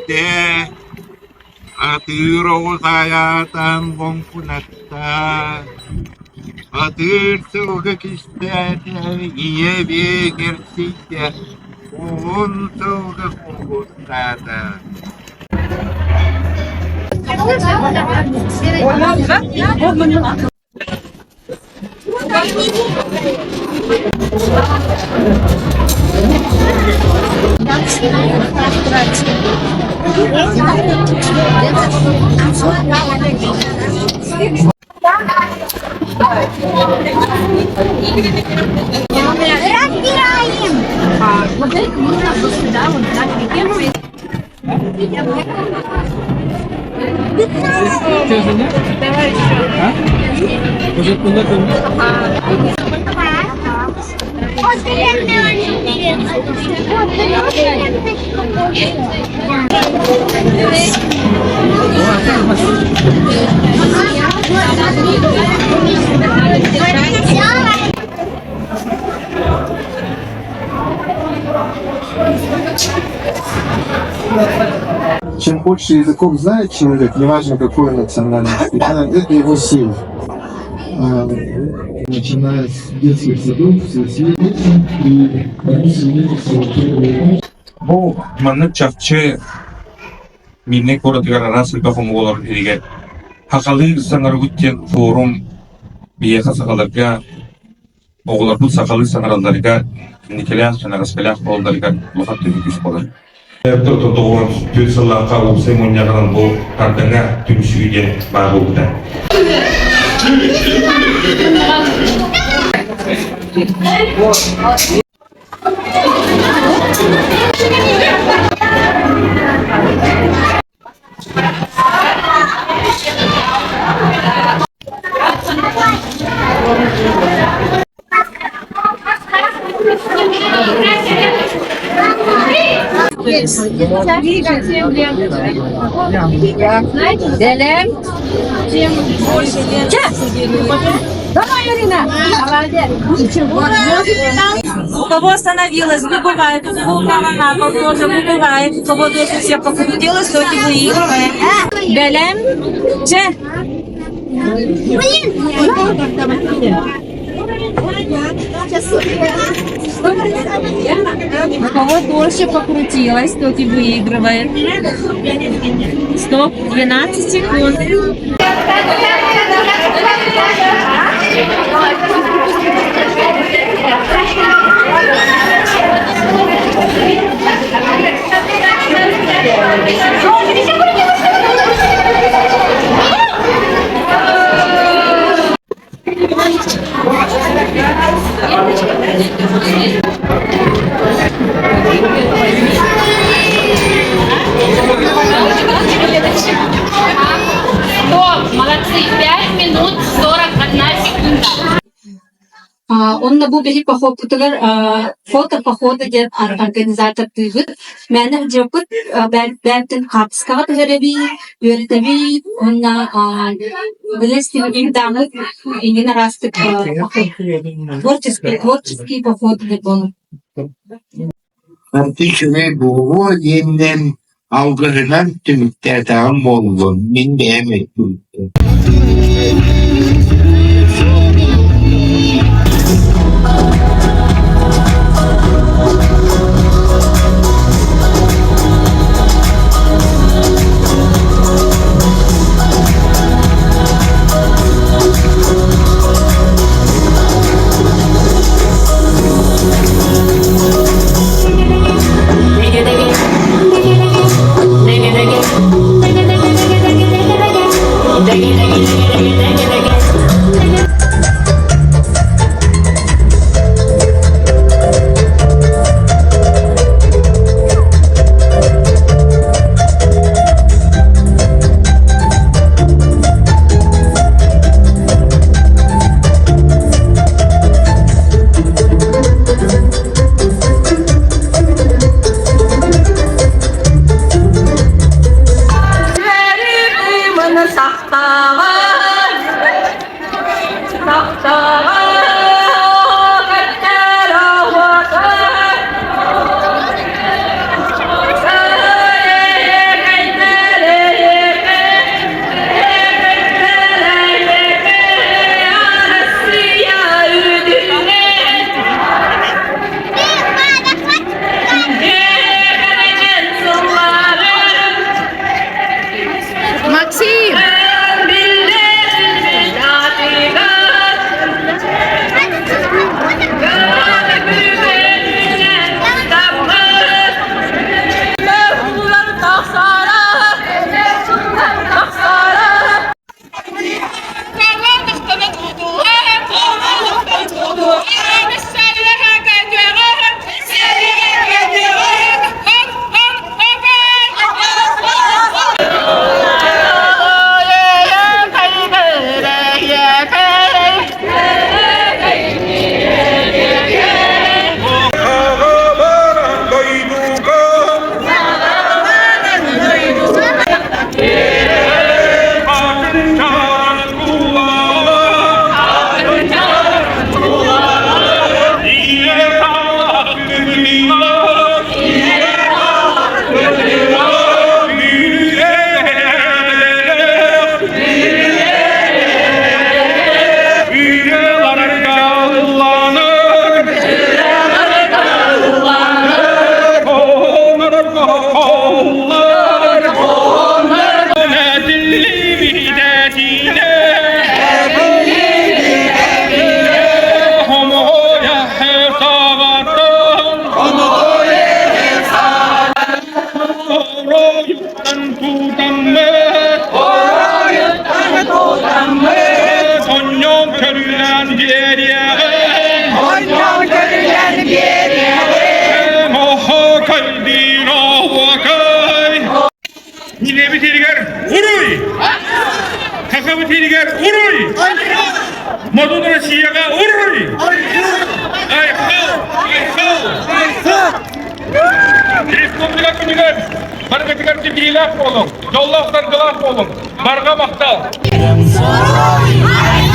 Эттэ, атыыр оҕус айаатаан хоҥкунатта, атыыр сылгы кистээтэ, ийэ биэ кэрсийдэ, уһун сылгы кулгустаата. Разбираем! Чем больше языков знает человек, неважно какой национальности, это его сила. Начиная с детских садов, и Бу маннык чахчы Миирнэй куоратыгар араас элбэх омук олорор иһигэр «Сахалыы саҥарабыт» диэн форум биһиэхэ сахаларга оҕолорбут сахалыы саҥаралларыгар, инникилээх, кэнэҕэскилээх буолалларыгар улахан төһүү күүс буолар. 94 сыллаахха уопсай мунньаҕынан бу Тардыҥа түмсүү диэн баар буолбута. Бэлэм. Давай, Ирина! У кого остановилась, выбывает, у кого на пол тоже выбывает, у кого дольше всех покрутилось, тот и выигрывает. Бэлэм. Чэ. У кого дольше покрутилось, тот и выигрывает. Стоп, 12 секунд. Стоп! Молодцы! 5 минут 41 секунда. Онно бу биһи похуоппутугар фото похода диэн организатордыыбыт. Мээнэ дьиэппит бэйэбитин хаартыскаҕа түһэрэбит, үөрэтэбит уонна билэ даҕаны иҥин араастык творческий творческий поход диэн буолар. Онтон үчүгэй буолуо диэнинэн алгыһынан түмүктээтэҕим буоллун, мин бэйэм өттүбүттэн Сахабыт сиригэр уруй! Модун Россияҕа уруй! Айхал! Айхал! Республика күнүгэр барыгытыгар ситиһиилээх буолуҥ, дьоллоох-саргылаах буолуҥ! Барҕа махтал! Уруй!